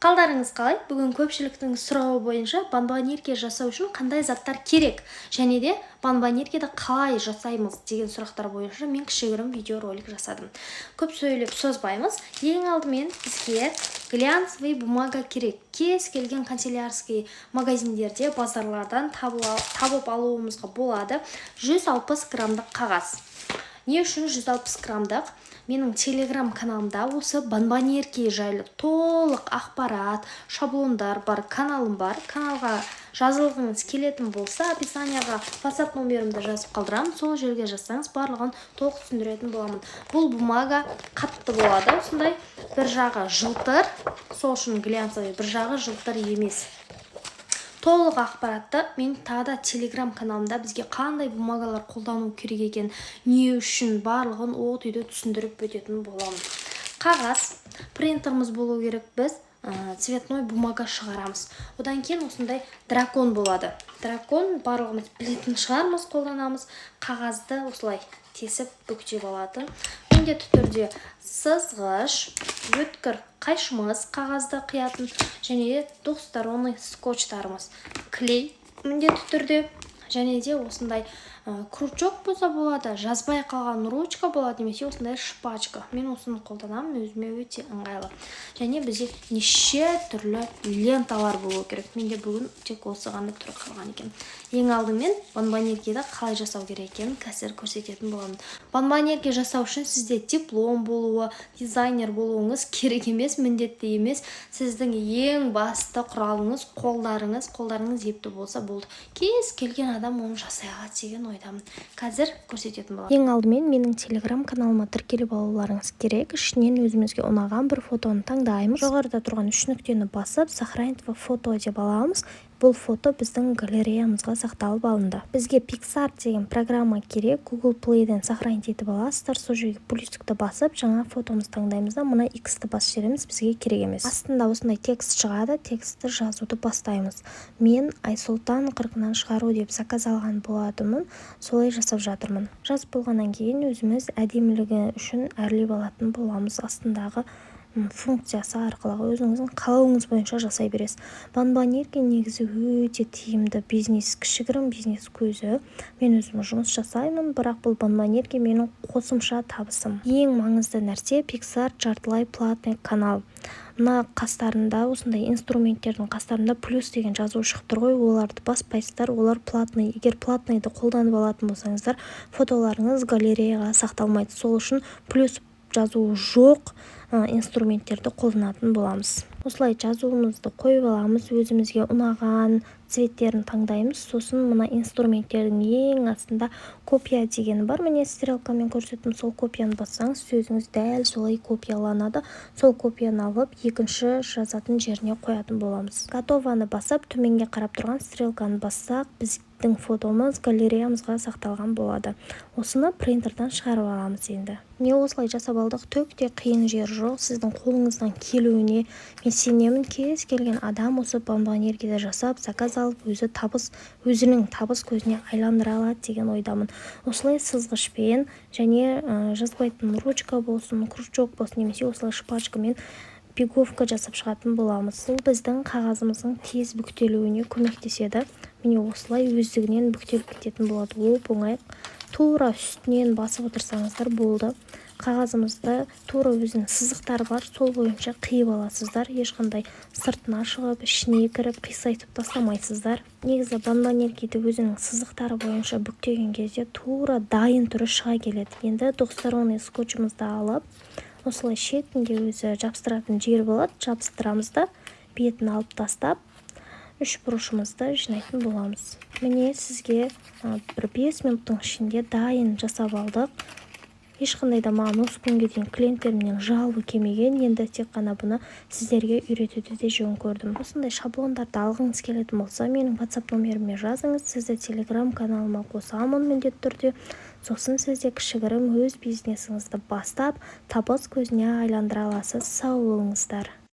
Қалдарыңыз қалай? Бүгін көпшіліктің сұрауы бойынша бонбоньерка жасау үшін қандай заттар керек және де бонбоньерканы қалай жасаймыз деген сұрақтар бойынша мен кішігірім видеоролик жасадым. Көп сөйлеп созбаймыз. Ең алдымен бізге глянцевый бумага керек. Кез келген канцелярский магазиндерде, базарлардан табып алуымызға болады. 160 граммдық қағаз. Не үшін 160 граммдық? Менің Телеграм каналымда осы бонбоньерки жайлы толық ақпарат, шаблондар бар каналым бар. Каналға жазылғыңыз келетін болса, описанияға WhatsApp номерімді жазып қалдырамын. Сол жерге жазсаңыз, барлығын толық түсіндіретін боламын. Бұл бумага қатты болады, осындай бір жағы жылтыр, сол үшін глянцевый, бір жағы жылтыр емес. Толық ақпаратты мен тағы да Телеграм каналымда бізге қандай бумагалар қолдану керек екен, не үшін, барлығын от үйде түсіндіріп өтетін боламын. Қағаз, принтеріміз болу керек. Біз цветной бумага шығарамыз. Одан кейін осындай дракон болады. Дракон барлығымыз білетін шығармыз, қолданамыз. Қағазды осылай тесіп, бүктеп алатын. Міндетті түрде сызғыш, өткір қайшымыз, қағазды қиятын және двухсторонний скотчтарымыз, клей міндетті түрде және де осындай крючок болса болады, жазбай қалған ручка болады немесе осындай шпажка. Мен осыны қолданамын, өзіме өте ыңғайлы. Және бізде неше түрлі ленталар болу керек. Менде бүгін тек осы ғана түрі қалған екен. Ең алдымен бонбоньерканы қалай жасау керек екенін қазір көрсететін боламын. Бонбоньерка жасау үшін сізде диплом болуы, дизайнер болуыңыз керек емес, міндетті емес. Сіздің ең басты құралыңыз — қолдарыңыз. Қолдарыңыз епті болса болды, кез келген адам оны жасай алады деген ойдамын. Қазір көрсететін боламын. Ең алдымен менің Телеграм каналыма тіркеліп алуларыңыз керек. Ішінен өзімізге ұнаған бір фотоны таңдаймыз. Жоғарыда тұрған үш нүктені басып, «Сохранить фото» деп аламыз. Бұл фото біздің галереямызға сақталып алынды. Бізге PicsArt деген программа керек. Google Playден сохранить етіп аласыздар. Сол жерге плюсикті басып, жаңа фотомызды таңдаймыз да, мына иксті басып жібереміз, бізге керек емес. Астында осындай текст шығады. Текстті жазуды бастаймыз. Мен «Айсұлтан қырқынан шығару» деп заказ алған болатынмын, солай жасап жатырмын. Жазып болғаннан кейін өзіміз әдемілігі үшін әрлеп алатын боламыз. Астындағы функциясы арқылы өзіңіздің қалауыңыз бойынша жасай бересіз. Бонбоньерка негізі өте тиімді бизнес, кішігірім бизнес көзі. Мен өзім жұмыс жасаймын, бірақ бұл бонбоньерка менің қосымша табысым. Ең маңызды нәрсе: PicsArt жартылай платный канал. Мына қастарында, осындай инструменттердің қастарында плюс деген жазу шығып тұр ғой, оларды баспайсыздар, олар платный. Егер платныйды қолданып алатын болсаңыздар, фотоларыңыз галереяға сақталмайды. Сол үшін плюс жазуы жоқ инструменттерді қолданатын боламыз. Осылай жазуымызды қойып аламыз, өзімізге ұнаған цветтерін таңдаймыз. Сосын мына инструменттердің ең астында «Копия» дегені бар. Міне, стрелкамен көрсеттім. Сол копияны бассаңыз, сөзіңіз дәл солай копияланады. Сол копияны алып, екінші жазатын жеріне қоятын боламыз. «Готово»ны басып, төменге қарап тұрған стрелканы бассақ, біздің фотомыз галереямызға сақталған болады. Осыны принтерден шығарып аламыз. Енді міне, осылай жасап алдық. Түк те қиын жері жоқ, сіздің қолыңыздан келуіне мен сенемін. Кез келген адам осы бонбоньерканы жасап, заказ алып, өзі табыс, өзінің табыс көзіне айландыра алады деген ойдамын. Осылай сызғышпен және жазбайтын ручка болсын, крючок болсын немесе осылай шпажкамен биговка жасап шығатын боламыз. Бұл біздің қағазымыздың тез бүктелуіне көмектеседі. Міне, осылай өздігінен бүктеліп кететін болады оп оңай. Тура үстінен басып отырсаңыздар болды. Қағазымызды тура өзінің сызықтары бар, сол бойынша қиып аласыздар. Ешқандай сыртына шығып, ішіне кіріп, қисайтып тастамайсыздар. Негізі бонбоньеркиді өзінің сызықтары бойынша бүктеген кезде тура дайын түрі шыға келеді. Енді двухсторонний скотчымызды алып, осылай шетінде өзі жабыстыратын жер болады, жабыстырамыз да, бетін алып тастап, үш бұрышымызды жинайтын боламыз. Міне, сізге бір 5 минуттың ішінде дайын жасап алдық. Ешқандай да маған осы күнге дейін клиенттерімнен жалоба келмеген. Енді тек қана бұны сіздерге үйретуді де жөн көрдім. Осындай шаблондарды алғыңыз келетін болса, менің WhatsApp номеріме жазыңыз. Сізді Телеграм каналыма қосамын міндетті түрде. Сосын сіз де кішігірім өз бизнесіңізді бастап, табыс көзіне айландыра аласыз. Сау болыңыздар!